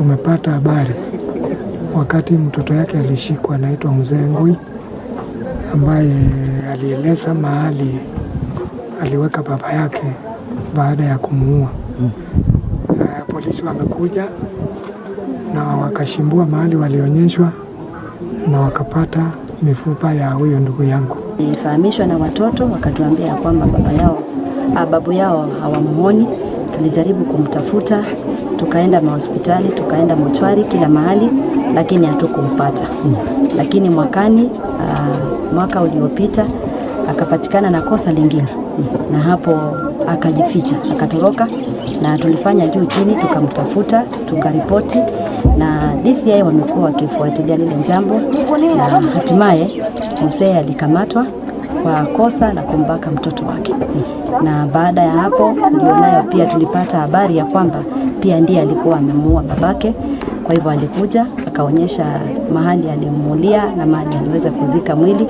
Tumepata habari wakati mtoto yake alishikwa, anaitwa Mzee Ngui, ambaye alieleza mahali aliweka baba yake baada ya kumuua. Polisi wamekuja na wakashimbua mahali walionyeshwa na wakapata mifupa ya huyo ndugu yangu. Nilifahamishwa na watoto wakatuambia ya kwamba baba yao, babu yao hawamuoni. Tulijaribu kumtafuta, tukaenda mahospitali, tukaenda mochwari, kila mahali, lakini hatukumpata. Lakini mwakani, mwaka uliopita akapatikana na kosa lingine, na hapo akajificha, akatoroka, na tulifanya juu chini, tukamtafuta, tukaripoti na DCI wamekuwa wakifuatilia lile jambo, na hatimaye mzee alikamatwa kwa kosa la kumbaka mtoto wake. Na baada ya hapo ndio nayo pia tulipata habari ya kwamba pia ndiye alikuwa amemuua babake. Kwa hivyo alikuja akaonyesha mahali alimuulia na mahali aliweza kuzika mwili.